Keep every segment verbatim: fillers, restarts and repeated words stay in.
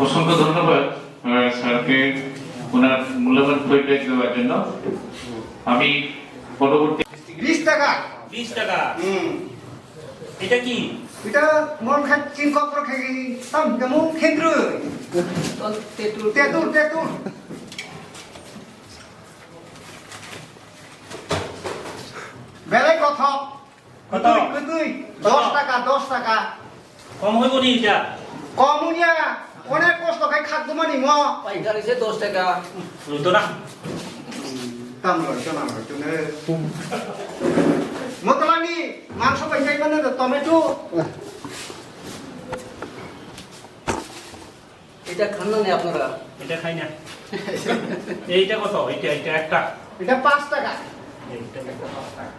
অসংখ্য ধন্যবাদ, আহ, স্যারকে ওনার মূল্যবান ফিডব্যাক দেওয়ার জন্য। আমি পরবর্তী বিশ টাকা। বিশ টাকা। হুম। এটা কি? এটা মন খাচ্ছি, কপর খাই, তাম কেমন খেন্দ্র? তেঁতুল। তেঁতুল, তেঁতুল। বেলায় কত? কত? কুতুই, কুতুই। কত? দশ টাকা, দশ টাকা। কম হইব নি এটা? কম হইয়া, অনেক কষ্ট খাই খাদ্য মানি ম। পাইকারি সে দশ টাকা। লইতো না। দাম লইতো না, লইতো না। মতলানি মাংস পাইকারি মানে তো টমেটো। এটা খান না নি আপনারা? এটা খাই না। এইটা কত? এইটা, এইটা একটা। এটা পাঁচ টাকা। এইটা একটা পাঁচ টাকা।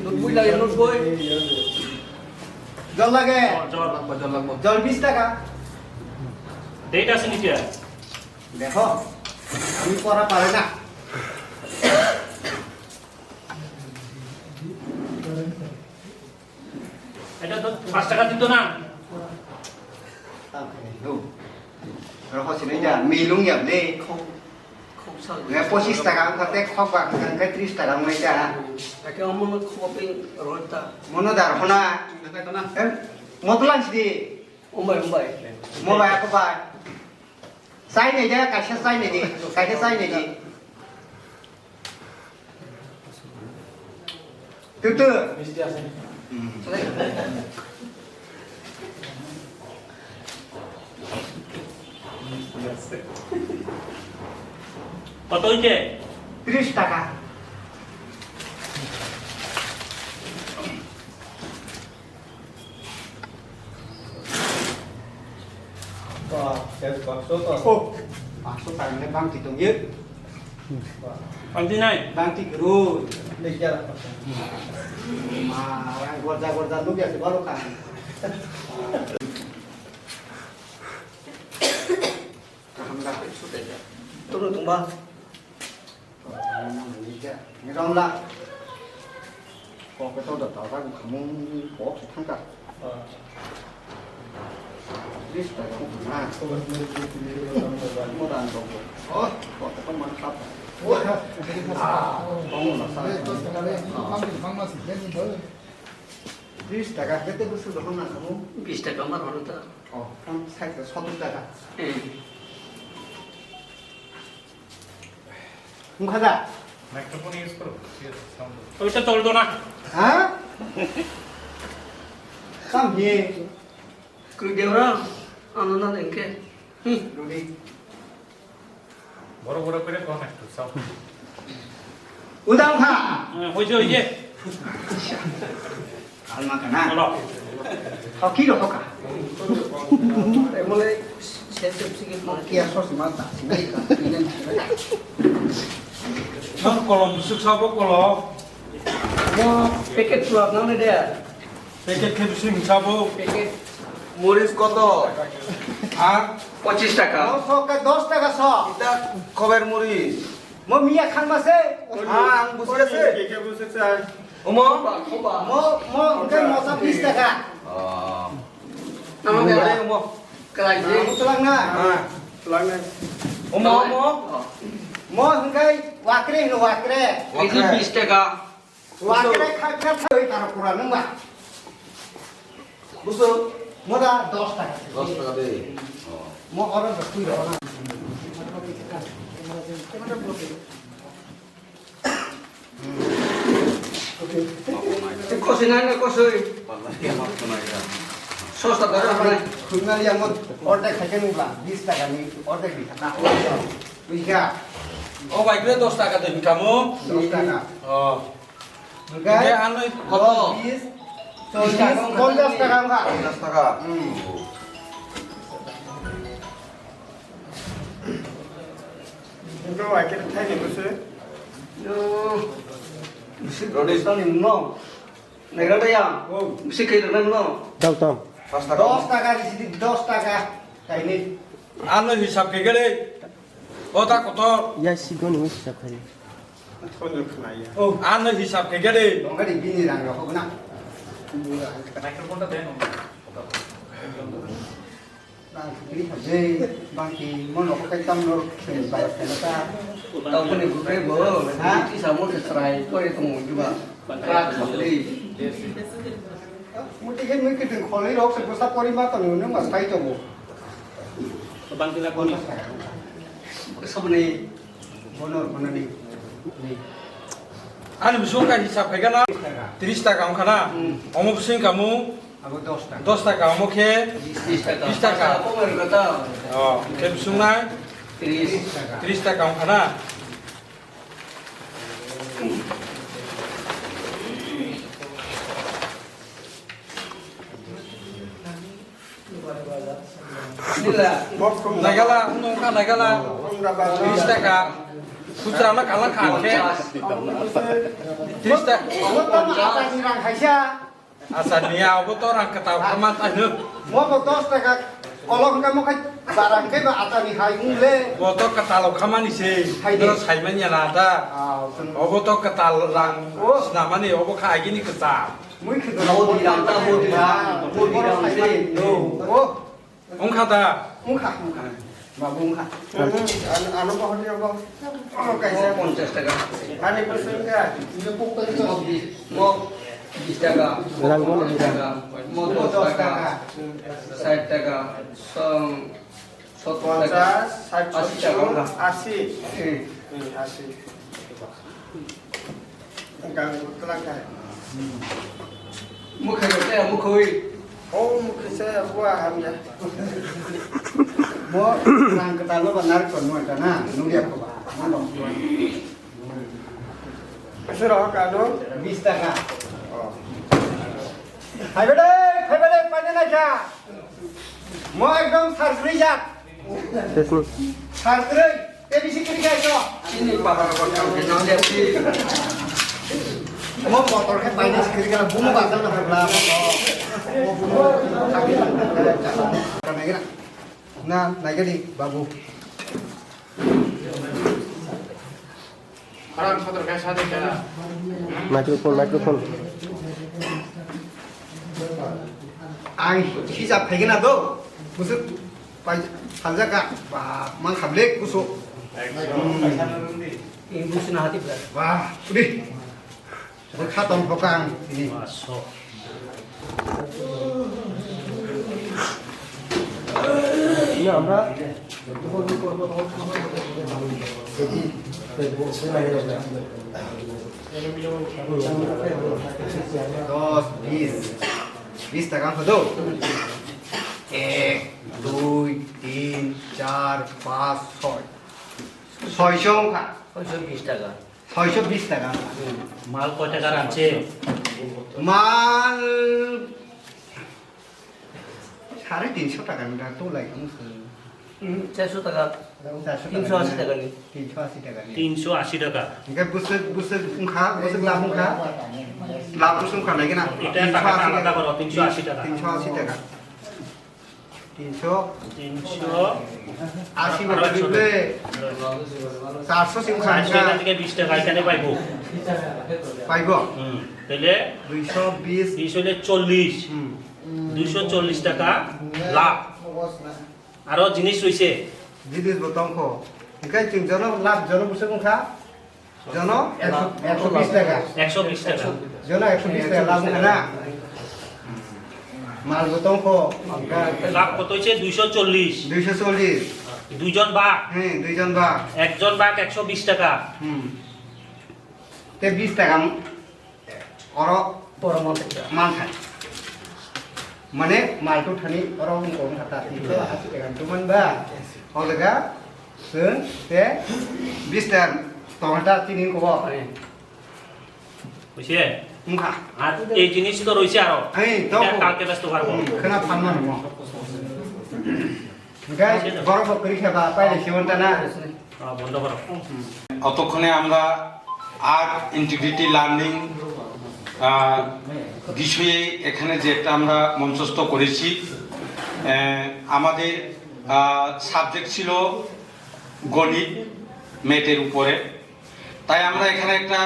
নব্বই লাগে, নব্বই। জল লাগে? জল, জল। জল বিশ টাকা। ডেট আছে নিচে। দেখো, আমি পড়া পারে না। এটা তো পাঁচ টাকা দিত না। Rokho sini ja, milung ya ble. Khok, khok sal. Nge পঁচিশ টাকা ang kate khok ba ang kate ত্রিশ টাকা ang ja. Ake omo no khok pin roi ta. Mono dar hona. Em, motolan sidi. Umbai, umbai. Mo bai, ako bai. Chai nai de, kaisa chai nai de, kaisa chai nai de. Tutu. কত হইছে? ত্রিশ টাকা। Ba, sales bakso to. Oh, bakso tangna bangti tongyo. Bangti nai? Bangti guru. Nei jara. Ma, orang gorja-gorja nuk ya sebaro kan. Kaham da, sudah ya. Turun tumbal. Romla. Kok to da da da khamung kok se thangka. List ta kong na. Mo dan dong. Oh, kok to man khap. Kong la sa. List ta ka kete busu dong na khamung. Bis taka mar horo ta. Oh, kong sai ta sotur taka. Eh. Wngkha da? Microphone use koro. Yes, sound. ওইটা চলতো না। হ্যাঁ? কাম হে। Kwi deora, ano na dengke. Hmm. Rudi. বড় বড় করে কম একটু, sound. Udang ha. হ্যাঁ, হয়েছে, হয়েছে। Alma kana. চলো। Hoki ro hoka. Emole, se se sigi ma. Kia sos ma ta, sini ka, sini ka. Nang kolom, bisuk sabo kolom. Mo packet pula nang de. Packet khe bising sabo. Packet. Moris koto? Ha? পঁচিশ টাকা. Mo sok ka dos taka sok. Ita khober moris. Mo miya khan ma se. Ha, ang busi ase. Omo? Mo, mo, hwnkhe mosa bis taka. Ah. Ano de. Omo. Kalai de. Ang tulang na. Ha, tulang na. Omo, omo. Mo hwnkhe wakre hino wakre. Wakre. Bis taka. Wakre khai khai khai taro pura nungba. Buso, moda dos taka. Dos taka de. Oh. Mo oro da kui ro na. Kosoi na, na kosoi. Sosta dara na. Khunali amon order khai nungba, bis taka ni order di. Bujiya. O bai kre dos taka de kamo. Dos taka. Oh. Hwnkhe hwnkhe ano koto? Dos, bis, chollis, ponchash taka wngkha. Ponchash taka? Hmm. Hwnkhe bai khe thaini bwswk? Yo, bwswk rwdi tongni nungno. Naigra taya? Oh. Bwswk khe rwnai nungno? Tong, tong. Pash taka. Dos taka risi di, dos taka. Kainwi. Ano hisab khe gede. O ta kotor. Ya, sigoni hisab khe. Ano hisab khe gede. Dongkha di bini rang rok na. Microphone ta deno. Bangki, bangki, mono ko kai tam no, sen bai sen ta. Tau ko ni bukai bo, ha? Ti samo se serai, ko e tong juga. Kra khapli. Muti khe mui kiting kholi rok se busa pori ma tong nung ma sai tongo. Bangki na koni. Sabni bono bono ni. Ani bising ka hisab khaikha na tris taka wngkha na. Hmm. Omo bising kamu abo dos taka. Dos taka, omo khe bis taka. Bis taka. Kok rwgata. Oh, khe bising na tris taka. Tris taka wngkha na. Naigala, wngkha naigala. Tris taka. Khujra na kalang kha khe. Tris taka. Acha niya, obo to rang kwtal kha man thaino. Mo bo dos taka kolok hwnkha mo khai bara hwnkhe ba acha ni hai wng le. Bo to kwtal kha mani se. Hai de. Doro sai man ya na ta. Ah, obo to kwtal rang. Oh. Sna mani obo kha agini kwtal. Mui khidor. Modi rang ta, modi rang, modi rang se. Oh. Wngkha da? Wngkha, wngkha. Babu wngkha. Ano, ano bahar ni abo. Oh, kaisa. Ponchas taka. Ani bwswk wngkha. Mo bis, mo bis taka. Rang mo dos taka. Mo dos taka. Sait taka. Som, sottor taka. Ponchas, sait, ashi taka wngkha. Ashi. Hmm. Hmm, ashi. Gang twlang kha. Mukhai rok tei mukhai. Oh, mukhai se buwa hamya. Mo rang kwtal no ba narikol no ta na, nungya ko ba. Mo dong. Sero kano? Bis taka. Oh. Phaibai de, phaibai de, paina naikha. Mo ekdom sarkri jak. Sesni. Sarkri. Te bisi kiri kaya to. Sini pahar ko tang ke nang dia si. Mo motor ke paina si kiri kaya bumu bazar na pula motor. Mo bumu. Kami kira. Na, naikha di, babu. Microphone, microphone. Ang hisab khaigena do. Busuk pai saljaka ba mang khablek kusu. Ini busuk na hati berat. Wah, udi. Bwkha tong thok ang tini. Ini amra dos, bis. Bis taka wngkha do. Ek, dui, tin, char, panch, soi. Soi song kha. Soi song bis taka. Soiso bis taka. Mal koi taka ranse? Mal sare tinso taka ni da to lai kamo se. Hmm, charso taka. Charso taka. Tinso ashi taka ni. Tinso ashi taka ni. Tinso ashi taka. Hingke busuk, busuk wngkha, busuk lab wngkha. Lab busuk wngkha lai gana. Eta taka ta alada koro, tinso ashi taka. Tinso ashi taka. Tinso. Tinso. Ashi aro bapar ekso ble. Charso sing kha. Charso, eta theke bis taka, eta theke paibo. Paibo? Hmm. Tele? Duiso bis. Bis hole chollish. Hmm. Duiso chollish taka lab. Aro jinis roise. Jinis bo tongkho. Hikai chwng jono lab jono busuk wngkha. Jono ekso, ekso bis taka. Ekso bis taka. Jono ekso bis taka lab wngkha na? Mal bo tongkho. Lab koto se duiso chollish. Duiso chollish. Duijon bak. He, duijon bak. Ekjon bak ekso bis taka. Hmm. Te bis taka oro poro manthai. Manthai. Mane mal tu thani oro wng kong kha ta tinso ashi taka duman ba. O jaga chwng te bis taka tong kha ta tini ko bo. Buise? Wng kha. Ar ei jinis to roise aro. Ei, to. Eta kalke besto harbo. Hmm, khna phanma namo. Guys, borok bo kwrwi khe ba, pailai se wanta na. Ah, bondo koro. অতক্ষণে আমরা art integrity learning, আহ, বিষয়ে এখানে যে একটা আমরা মঞ্চস্থ করেছি, আহ, আমাদের সাবজেক্ট ছিল গণিত, ম্যাথের উপরে। তাই আমরা এখানে একটা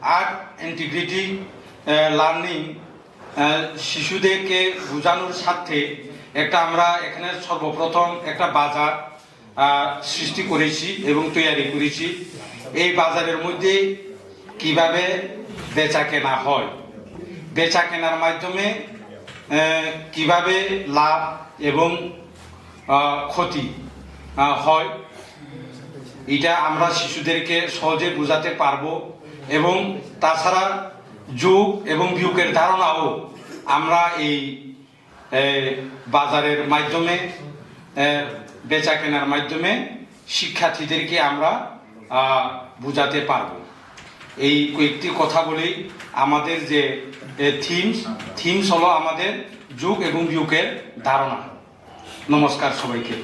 আর্ট ইন্টিগ্রিটি লার্নিং শিশুদেরকে বোঝানোর স্বার্থে একটা, আমরা এখানে সর্বপ্রথম একটা বাজার আহ, সৃষ্টি করেছি এবং তৈরি করেছি। এই বাজারের মধ্যে কিভাবে বেচা কেনা হয়, বেচা কেনার মাধ্যমে আহ, কিভাবে লাভ এবং আহ, ক্ষতি আহ, হয়, এটা আমরা শিশুদেরকে সহজে বোঝাতে পারবো। এবং তাছাড়া যোগ এবং বিয়োগের ধারণাও আমরা এই এ, বাজারের মাধ্যমে, এ, বেচা কেনার মাধ্যমে শিক্ষার্থীদেরকে আমরা আহ, বোঝাতে পারবো। এই কয়েকটি কথা বলেই আমাদের যে থিমস থিমস হলো আমাদের যোগ এবং বিয়োগের ধারণা। নমস্কার সবাইকে।